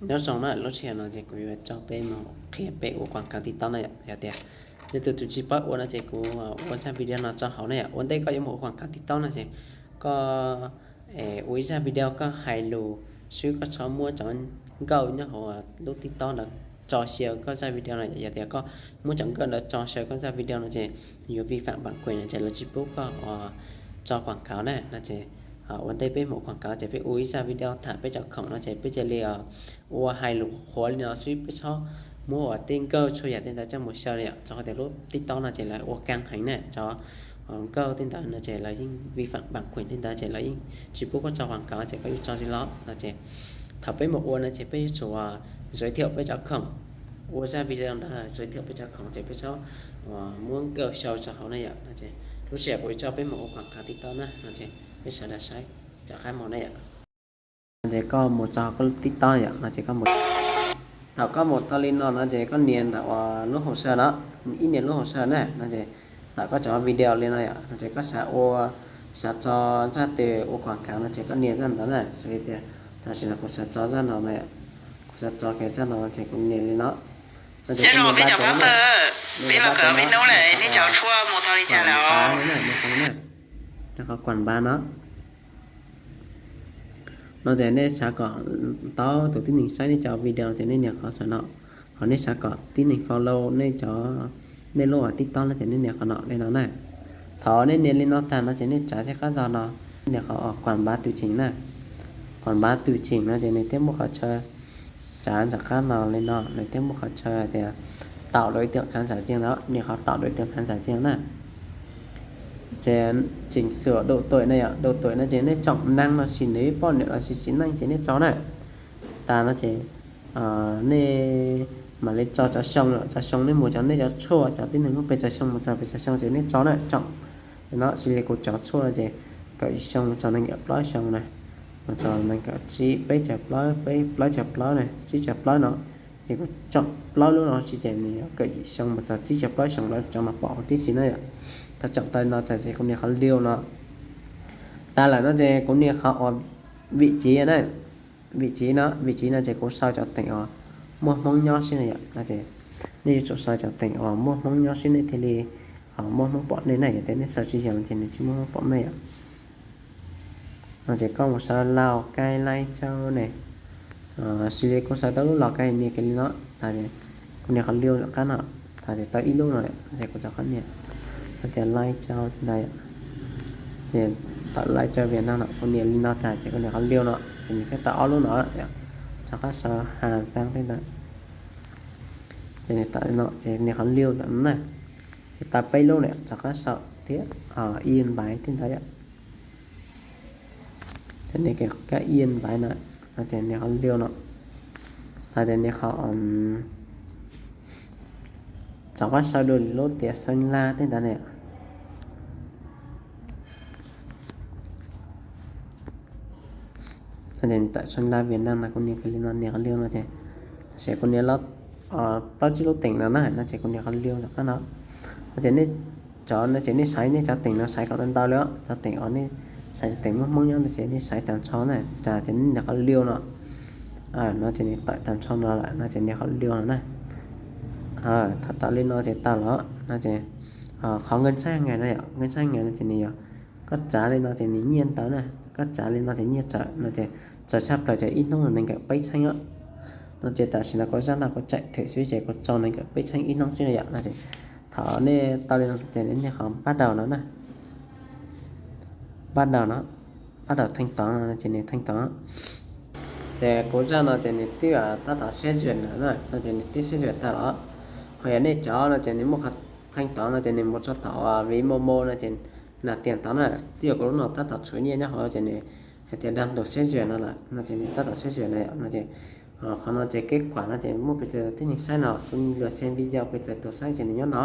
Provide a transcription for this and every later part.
Nyob zoo na, lub sij hawm no ces kuv yuav coj peb mus qhia peb ua quảng cáo TikTok na yom. Yog tias leej twg tus tsis paub ua no ces kuv ua zaj video no tso hauv na yom. Ua ntej koj yuav mus ua quảng cáo TikTok no ces koj ua ib zaj video koj hais lus xwb, koj txhob muab cov nkauj nyob hauv lub TikTok ntawd tso share koj zaj video no. Yog tias koj muab cov nkauj ntawd tso share koj zaj video no ces yuav vi phạm bản quyền no ces lawv tsis pub koj tso quảng cáo na no ces ua ntej peb mus ua quảng cáo ces peb ua ib zaj video tham peb cov khoom no ces peb cia li ua hais lus qhuav li no xwb, peb txhob muab uas tej nkauj txhua yam tej ntawd coj mus share li os, rau qhov tias lub TikTok no ces lawv ua kab heev na, cov nkauj tej ntawd no ces lawv yeej vi phạm bản quyền tej ntawd ces lawv yeej tsis pub koj tso quảng cáo ces koj yuav tso li los no ces thaum peb mus ua no ces peb yuav tsum giới thiệu peb cov khoom, ua zaj video ntawd giới thiệu peb cov khoom ces peb txhob muab nkauj share rau hauv na yom. Lub sij hawm kuv yuav coj peb mus ua quảng cáo TikTok na no ces peb sawv daws saib rov qab mus na yom. Ces koj mus txog koj lub TikTok yom no ces koj mus, thaum koj mus tau li no no ces koj nias ntawm uas lub hồ sơ no, ib nias lub hồ sơ na no ces ntawm koj cov video li no yom no ces koj xav ua, xav tso zaj twg ua quảng cáo no ces koj nias zaj ntawd na. Xws li tias tam sim no kuv xav tso zaj no na, kuv xav tso kiag zaj no ces kuv nias li no no ces kuv nias ba cov na, nias ba cov no, nej cov tshuaj mus tau li cas lawm na, nej qhov na, nej qhov quảng bá no no ces nej xav kom tau tus tib neeg saib nej cov video ces nej nias qhov saum no, ho nej xav kom tib neeg follow nej cov, nej lub uas TikTok no ces nej nias qhov no li no na. Thaum nej nias li no tag no ces nej tsav tej qab zog no, nias qhov uas quảng bá tùy chỉnh na. Quảng bá tùy chỉnh no ces nws thiaj muaj qhov chaw, tsav ntawm qab no li no nws thiaj muaj qhov chaw hais tias tạo đối tượng khán giả riêng no, nias qhov tạo đối tượng khán giả riêng na. Ces chỉnh sửa độ tuổi na yom, độ tuổi no ces nej tsoom neeg los sis nws poj niam los sis txiv neej ces nej tso na. Tas no ces nej mam li tso cov xyoo, cov xyoo nej mus cov, nej cov tshuaj cov tib neeg muaj pes tsawg xyoo mus txog pes tsawg xyoo ces nej tso na tsoom. No xws li kuv cov tshuaj no ces kaum yim xyoo mus txog nees nkaum plaub xyoo na, mus txog nees nkaum tsib, peb caug plaub, peb plaub caug plaub na, tsib caug plaub no. Ces kuv tsoom plaub lub no tsis ces nws yog kaum yim xyoo mus txog tsib caug plaub xyoo lawv cov no pom huv tib si na yom. Thaum tsoom tas no tas ces kuv nias qhov liu no. Tas lawm no ces kuv nias qhov uas vị trí na. Vị trí no, vị trí no ces kuv sau cov teem uas muaj Hmoob nyob xwb na yom. Nej yuav tsum sau cov teem uas muaj Hmoob nyob xwb nej thiaj li muaj Hmoob pom nej na, yog tias nej sau tsis yog ces nws tsis muaj Hmoob pom nej yom. No ces koj mus sau Lào Cai, Lai Châu ne, xws li kuv sau tau lub Lào Cai nias kiag li no, tas kuv nias qhov liu tom qab no, tas ces tau ib lub no ces kuv rov qab nias, hais tias Lai Châu ntawd, ces tawm Lai Châu Việt Nam no kuv nias li no tas ces kuv nias qhov liu no ces nws thiaj tau ob lub no. Rov qab sau Hà Giang tej ntawd, ces nws tawm li no ces nias qhov liu ntawm no na, ces tau peb lub na, rov qab sau thiab Yên Bái tej ntawd yom. Ces nias kiag Yên Bái no, no ces nias qhov liu no, tas ces nias qhov, rov qab sau dua lub tias Sơn La tej ntawd na. Tawm Sơn La Việt Nam no kuv nias kiag li no, nias qhov liu no ces, tam sim kuv nias plaub tsib lub teem no na, no ces kuv nias qhov liu tom qab no. No ces nej, cov no ces nej xaiv nej cov teem no xaiv kom ntau ntau li os, cov teem uas nej xaiv cov teem muaj Hmoob nyob no ces nej xaiv tag nrho na, tas ces nej nias qhov liu no. No ces nws tawm tag nrho no lawm no ces nias qhov liu no na. Thaum tau li no ces tau lawm no ces qhov ngân sách hàng ngày no yom, ngân sách hàng ngày no ces nws yog koj tsav li no ces nws nyiaj ntau na, koj tsav li no ces nyiaj txawm no ces txawm tshaj plaws ces ib hnub nees nkaum peb txheeb os. No ces tam sim no kuv zaj no kuv tsaim thwm xwb ces kuv tso nees nkaum peb txheeb ib hnub xwb no yom. No ces thaum nej tau li no ces nej nias qhov bắt đầu no na, bắt đầu no, bắt đầu thanh toán no ces nws thanh toán. Ces kuv zaj no ces nws twb tab tom xét duyệt na, no ces nws twb xét duyệt tag lawm. Ho yog nej cov no ces nws muaj qhov thanh toán no ces nws mus txog tom vis Momo no ces nạp tiền tod na, twb yog kuv lub no tab tom tshuav nyiaj nyob hauv ces nws hais tias đang được xét duyệt no lawm, no ces nws tab tom xét duyệt na yom. No ces qhov no ces kết quả no ces muaj pes tsawg tib neeg saib no, số lượt xem video pes tsawg tus saib ces nws nyob no.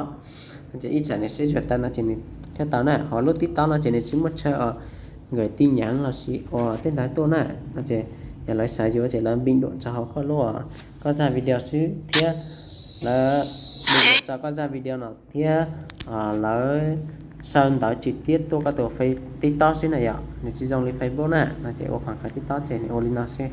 No ces ib tsam nws xét duyệt tag no ces nws thiaj tau na. Ho lub TikTok no ces nws tsis muaj chaw gửi tin nhắn los sis uas tej ntawd tuaj na. No ces yog lawv xav yuav ces lawv bình luận rau hauv koj lub, koj zaj video xwb thiab lawv bình luận rau koj zaj video no thiab lawv sau ntawv trực tiếp tuaj koj tus Face, TikTok xwb na yom, nws tsis zoo li Facebook na. No ces ua quảng cáo TikTok ces nws ua li no xwb.